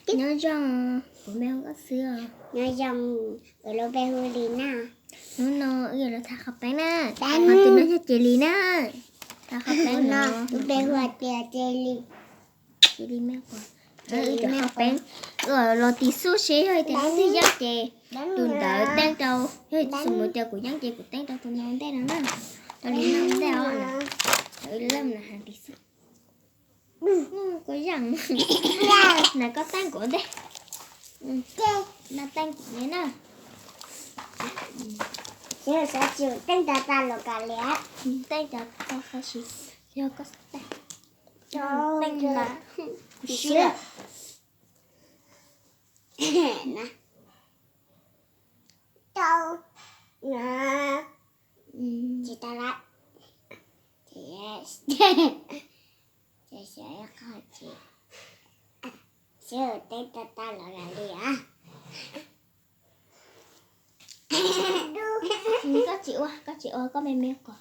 Nyob zoo, kuv me hu koj xwb os. Nyob zoo, kuv lub npe hu Lis na. Hnub no wb yuav los thaj qhov peeb na. Qhov twg no yog ces Lis na. Thaj qhov peeb no, lub npe hu tias ces Lis. Ces Lis me qhov, wb cov qhov peeb, wb los tis xub seb yog tias leej twg yeej ces tus ntawd teeb rau, yog tias mus tias kuv yeej ces kuv teeb rau tus no ntej no na. Rau Lis no ntej os. Wb leej na hais tis xub. Kuv yeej. Na koj teeb kuv ntej. Na teeb kuv ntej na. Xyov xyov tsis teeb tau tas los kav liam. Teeb tau tas tsis yog koj xav teeb. Teeb na. Kuv siab. Na. Tau. Na. Tsis tau lawm. Ces xyov ib qho ces xyov teeb tau tas los kav liam. Koj tsis ua, koj tsis ua koj me me qhov.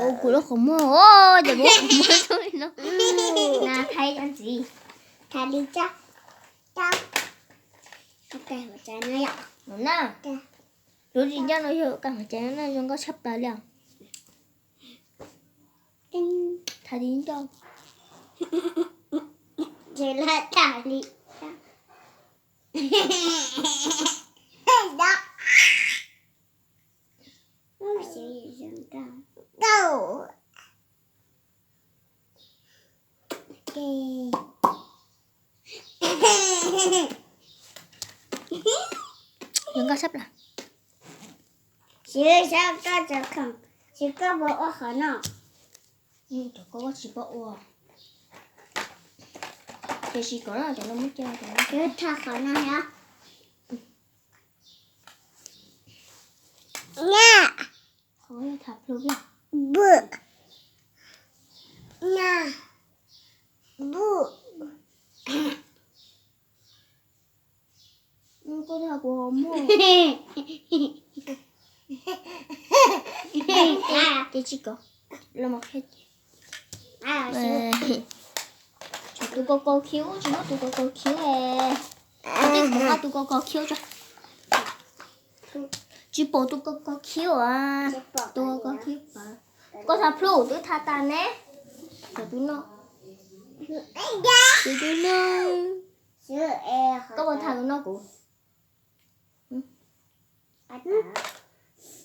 Ua kuv lub qhov muag os, ces muab qhov muag tso li no. Na thaij ib co ntxiv. Thaij li co. Lub ris ncauj no yog kas hauv ces no zoo nkauj tshaj plaws li os. Thaij li ncauj. Ces lawv thaij li. Zoo nkauj tshaj plaws. Siv, koj tsis khoom, siv koj puas ua qhov no? Cov koj tsis paub ua. Ces siv kom no, cov no muab coj, cov no thaj qhov no yog. Qhov yog thaj plhu. Bu. Na. Bu. Koj thaj kuv muag. Ces tsis kom los mas qhia. Tus kaus kaus khiv, tsis muab tus kaus kaus khiv. Tus kaus kaus khiv tso. Tsis pom tus kaus kaus khiv as. Tus kaus kaus khiv pom. Koj thaj plhu twb thaj tas ne. Tus no. Tus no. Koj puas thaj tus no kuv?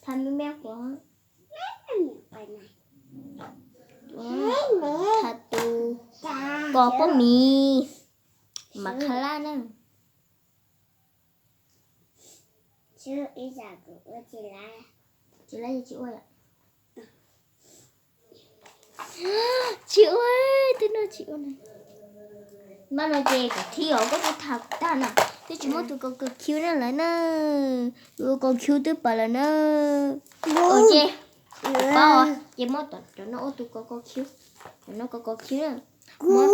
Thaj me me kuv. Thaj tus kos pob mis mas kha lab na. Tsis lab, tsis ua. Tsis ua, twb no tsis ua na. Npaj no ces kuv thib os, koj twb tham kuv tag na. Twb tsis muab tus kaus kaus khiv na lawm na. Tus kaus khiv twb pom lawm na. Ua ces, pab os, ces muab cov no ua tus kaus kaus khiv. Cov no kaus kaus khiv na. Muab,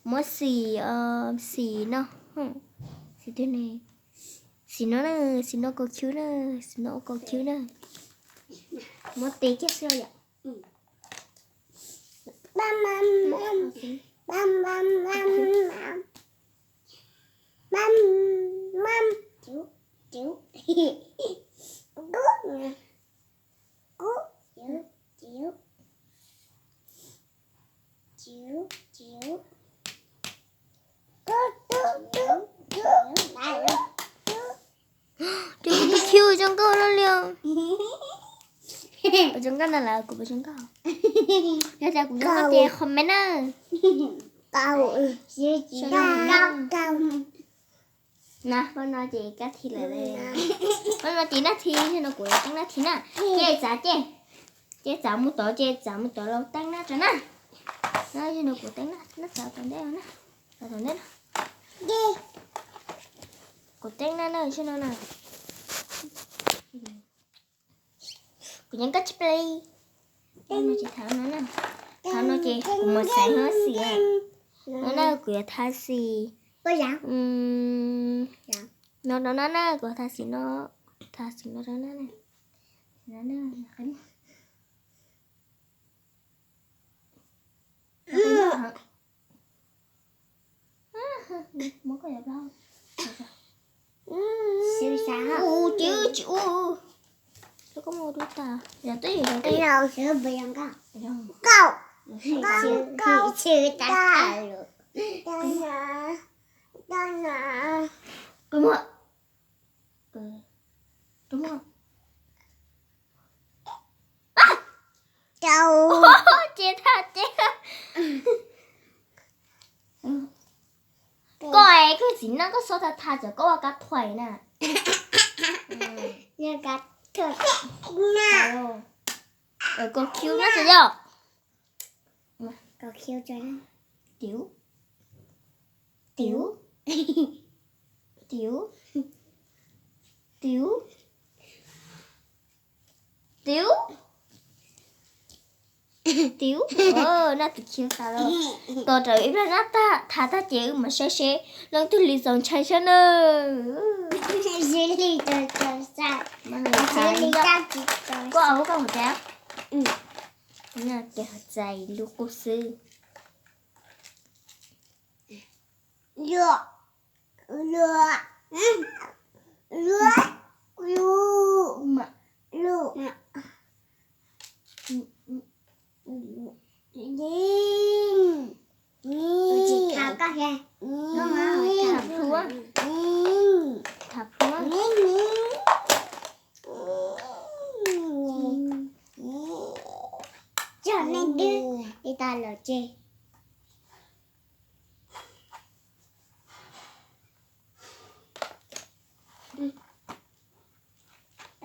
muab xim, xim no. Xim twg ne? Xim no na, xim no kaus khiv na, xim no ua kaus khiv na. Muab tes kiag xwb yom. Cov kuv tus khiv zoo nkauj no li os. Puas zoo nkauj na lawm, kuv puas zoo nkauj? Yog tias kuv zoo nkauj ces comment na. Na, pab no ces kab thi lawm. Pab no ces nab thi, no kuv teeb nab thi na. Ces txav ces, ces txav mus tod, ces txav mus tod los teeb nab tso na. No kuv teeb nab txav tom ntej na. Txav tom ntej na. Kuv teeb nab na, tsis no na. Kuv yeej kab tsis plig. Thaum no ces kuv mus xaiv hab xim. No na kuv yuav tha xim. No rau no na, kuv tha xim no. Tha xim no rau no na. Yog twb yog, yog twb yog. Nkauj, nkauj, nkauj, tus muag, tus muag. Ces tag ces. Koj es koj txiv neej koj txhob tha tha cov koj ua kab thuais na. Koj khiu na yog. Tiuv, tiuv, tiuv, tiuv, tiuv, tiuv. Noj tus khiu tas lawm. Tos rawv ib pliag na, tag, thav tag ces wb mam saib seb leej twg li txaus ntshai saib na. Koj ua koj hauv tsev. Ces hauv tsev lub qub xwb. Tham plhuav. Tham plhuav. Cog neeg twg li tas lawm ces.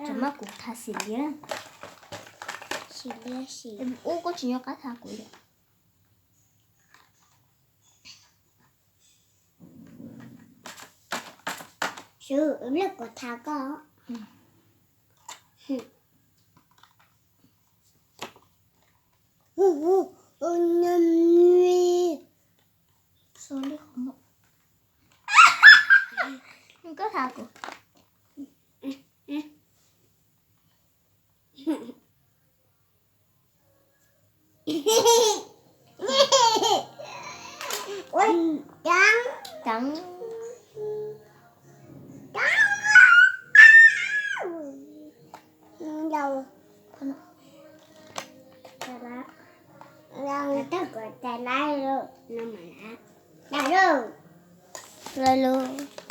Tseem muab kuv thav xim liab. Xim liab xim. Ub, koj tsis nco qab thav kuv li. Sub, ib pliag kuv thav koj. Koj thav kuv. Ua, ceev, ceev. Lawm lauj,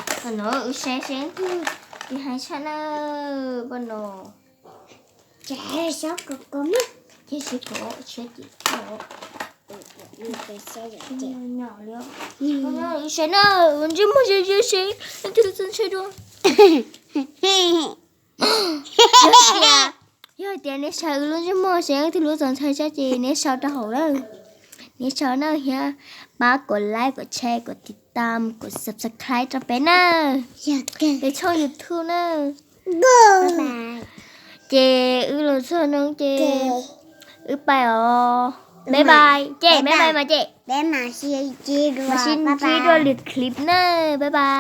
qhov no wb saib seb twg, twg hais tshaj na, poj no. Ces sib kov, ces sib kov, nyom li. Wb saib na, ntsej muag zoo zoo seb leej twg lub txoj ntshai dua. Yog tias, yog tias nej saib wb lub ntsej muag seb leej twg lub txoj ntshai tshaj ces nej sau rau hauv na. Nej sau na thiab pab kom like, kom share, kom tiv tam, kom subscribe rau peb na. Peb tshooj YouTube na. Ces wb los txog no ces wb pais os. Bye bye. Ces bye bye mas ces. Mam sib ntsib dua lwm clip na. Bye bye.